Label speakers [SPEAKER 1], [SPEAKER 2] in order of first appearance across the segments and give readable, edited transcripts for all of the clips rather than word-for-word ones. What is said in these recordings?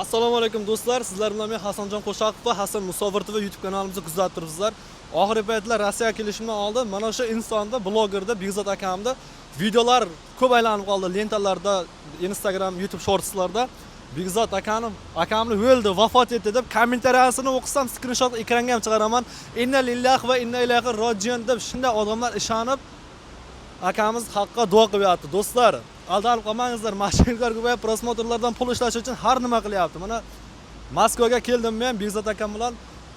[SPEAKER 1] Assalomu alaykum, do'stlar. Sizlar bilan men, Hasanjon Qo'shaqov va Hasan Musofir TV YouTube kanalimizni kuzatib turibsizlar. Oxirgi paytlar Rossiyaga kelishimdan oldin mana shu insonda, blogerda, Bekzod akamda videolar ko'p aylanib qoldi lentalarda, Instagram, YouTube Shortslarda. Bekzod akani, akamni o'ldi, vafot etdi deb kommentariyasini o'qisam, skrinshot ekranga ham chiqaraman. Inna lillahi va inna ilayhi rojiun deb shunday odamlar ishonib, akamiz haqqa duo qilyapti. Do'stlar, aldanib qolmangizlar, мошенник lar ko'payib, просмотр lardan pul ishlash uchun har nima qilyapti. Mana Moskvaga keldim men Bekzod akam bilan.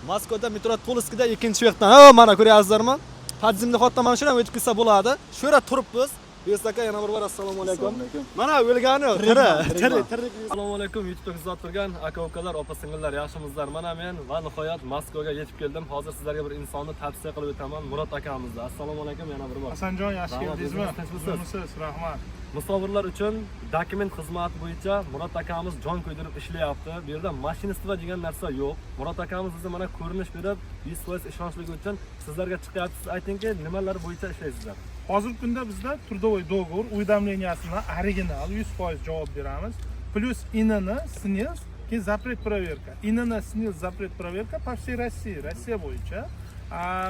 [SPEAKER 1] Moskvada metro Tulskida ikkinchi выход dan, ha, mana ko'ryapsizlarmi? Подземный ход dan mana shu yerdan o'tib ketsa bo'ladi. Shu yerda turibmiz. Bekzod aka, yana bir bor assalomu alaykum.
[SPEAKER 2] Alaykum.
[SPEAKER 1] Mana o'lgani yo'q, tiri,
[SPEAKER 2] Tirikman,
[SPEAKER 1] tirik,
[SPEAKER 2] tirikman.
[SPEAKER 1] Tirik. Assalomu alaykum, YouTube'da kuzatib turgan aka ukalar, opa singillar, yaxshimisizlar? Mana men va nihoyat Moskvaga yetib keldim. Hozir sizlarga bir insonni tavsiya qilib o'taman, Murod akamizni. Assalomu alaykum yana bir bor.
[SPEAKER 3] Hasanjon, yaxshi
[SPEAKER 1] Rahmat,
[SPEAKER 3] keldingizmi?
[SPEAKER 1] o'zingiz tinchmisiz?
[SPEAKER 3] Uzunmisiz? Rahmat.
[SPEAKER 1] Musofirlar uchun dokument xizmati bo'yicha Murod akamiz jon kuydirib ishlayapti. Bu yerda мошенничество degan narsa yo'q. Murod akamiz bizni mana ko'rinish berib, 100% ishonchligi uchun sizlarga chiqyapti. Siz aytingki, nimalar bo'yicha ishlaysizlar?
[SPEAKER 3] Hozirgi kunda bizda трудовой договор уведомления sini original 100% javob beramiz. Плюс ИНН, СНИЛС, keyin запрет проверка. ИНН, СНИЛС, запрет проверка по всей России, Rossiya bo'yicha.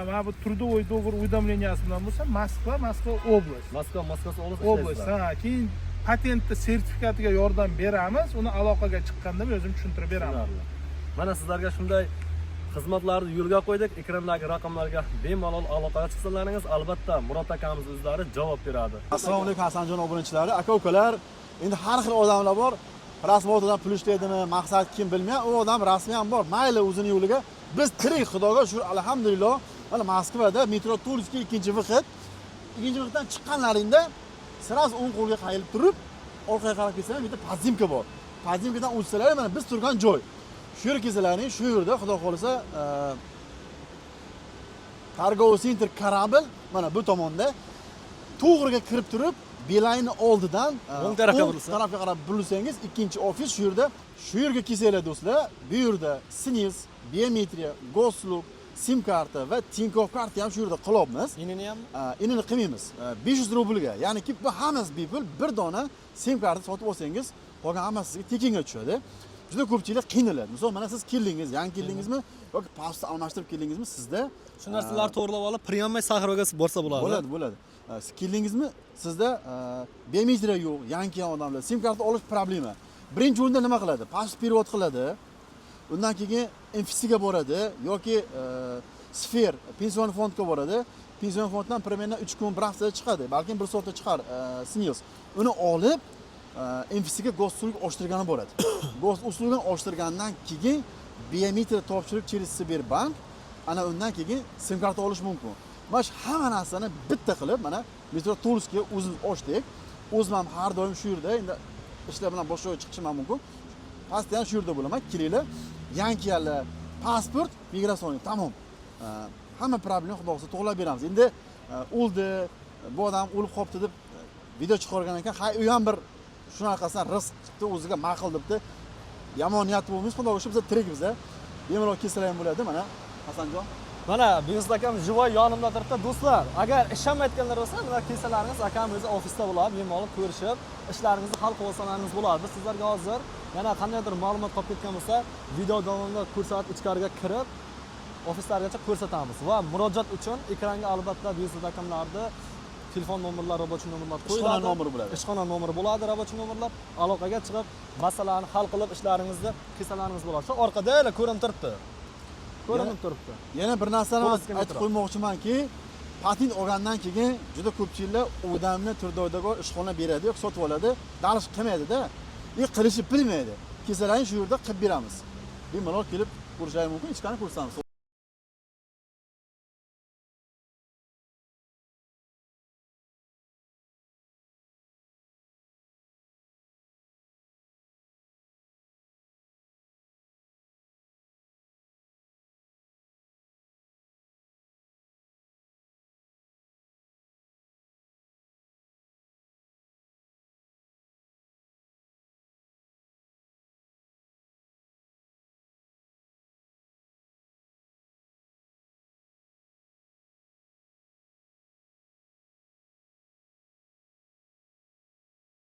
[SPEAKER 3] Mana bu трудовой договор уведомления si bilan bo'lsa Moskva, Moskva область.
[SPEAKER 1] Moskva, Moskva область
[SPEAKER 3] Область,
[SPEAKER 1] ishlaysizlar.
[SPEAKER 3] Ha, keyin patentni sertifikatiga yordam beramiz. Uni aloqaga chiqqanda men o'zim tushuntirib beraman.
[SPEAKER 1] Tushunarli. Mana sizlarga shunday xizmatlarni yo'lga qo'ydik. Ekrandagi raqamlarga bemalol aloqaga chiqsalaringiz, albatta Murod akamiz o'zlari javob beradi.
[SPEAKER 2] Assalomu alaykum, Hasanjon obunachilari, aka ukalar. Endi har xil odamlar bor. Просмотр dan pul ishlaydimi, maqsad kim bilmayman. U odam rasmiy ham bor. Mayli, o'zini yo'liga. Biz tirik, Xudoga shukur, alhamdulillah. Mana Moskvada metro Tulskiy ikkinchi выход. Ikkinchi выход dan chiqqanlaringda сразу o'ng qo'lga qayilib turib, orqaga qarab ketsanglar, bitta подземка bor. Подземка dan o'tsalar, mana biz turgan joy. Shu yerga kelsalaring, shu yerda Xudo xohlasa, торговый центр Корабль mana bu tomonda to'g'riga kirib turib, Beeline oldidan
[SPEAKER 1] O'ng tarafga
[SPEAKER 2] o'ng
[SPEAKER 1] burilsa.
[SPEAKER 2] Tarafga qarab burilsangiz, ikkinchi ofis shu yerda. Shu yerga kelsanglar, do'stlar, bu yerda СНИЛС, biometriya, госуслуг, sim karta va Tinkoff karta ham shu yerda qilyapmiz.
[SPEAKER 1] ИНН ni hammi?
[SPEAKER 2] ИНН ni qilmaymiz. 500 rublga, ya'niki bu hammasi bepul. Bir dona sim karta sotib olsangiz, qolgan hammasi sizga tekinga tushadi. Juda ko'pchilik qiynaladi. Misol, mana siz keldingiz, yangi keldingizmi yoki pasportni almashtirib keldingizmi, sizda
[SPEAKER 1] Shu narsalarni to'g'rilab olib, приемный Saxarovaga borsa bo'ladi.
[SPEAKER 2] Bo'ladi. Siz keldingizmi, sizda biometriya yo'q, yangi kelgan odamlar sim karta olish problema. Birinchi o'rinda nima qiladi? Pasport перевод qiladi, undan keyin МФЦ ga boradi yoki Sfер pension fondga boradi. Pension fonddan примерно 3 kun, bir haftada chiqadi, balkim bir soatda chiqar СНИЛС. Uni olib, МФЦ ga госуслуг ochtirgani boradi. Госуслуг ni ochtirgandan keyin biometriya topshirib через Sberbank, ana undan keyin sim karta olish mumkin. Mana shu hamma narsani bitta qilib, mana metro Tulskiy o'zimiz ochdik. O'zim ham har doim shu yerda, endi ishlar bilan boshqa joyga chiqishim ham mumkin, постоянно shu yerda bo'laman. Kelinglar, yangi kelganlar, pasport, миграционный, tamom. Hamma problema, Xudo xohlasa, to'g'irlab beramiz. Endi o'ldi bu odam, o'lib qolibdi deb video chiqargan ekan. Ha, u ham bir shunaqasidan rizq chiqdi, o'ziga ma'qul debdi. Yomon niyati bo'lmaymiz, Xudoga shukur, biz tirikmiz. Bemalol kelsalar ham bo'ladi. Mana, Hasanjon.
[SPEAKER 1] Mana Bekzod akam живой yonimda turibdi. Do'stlar, agar ishonmayotganlar bo'lsa, mana kelsalaringiz, akam o'zi ofisda bo'ladi, bemalol ko'rishib, ishlaringizni hal qilib olsalaringiz bo'ladi. Biz sizlarga hozir yana qandaydir ma'lumot qolib ketgan bo'lsa, video davomida ko'rsatib, ichkariga kirib, ofislargacha ko'rsatamiz va murojaat uchun ekranga albatta Bekzod akamlarni telefon nomerlari, рабочий nomerlar
[SPEAKER 2] Ishxona
[SPEAKER 1] qo'yiladi.
[SPEAKER 2] Nomeri bo'ladi.
[SPEAKER 1] Ishxona nomeri bo'ladi, рабочий nomerlar. Aloqaga chiqib, masalani hal qilib, ishlaringizni qilsalaringiz bo'ladi. Shu orqada ko'rinib turibdi. Ko'rinib turibdi.
[SPEAKER 2] Yana bir narsani
[SPEAKER 1] To'g'risiga
[SPEAKER 2] aytib
[SPEAKER 1] metro.
[SPEAKER 2] qo'ymoqchimanki, patent olgandan keyin juda ko'pchiliklar odamni трудовой договор ishxona beradi yoki sotib oladi, дальше qilmaydida и qilishni bilmaydi. Kelsalaring, shu yerda qilib beramiz. Bemalol kelib ko'rishlari mumkin, ichkarini ko'rsatamiz.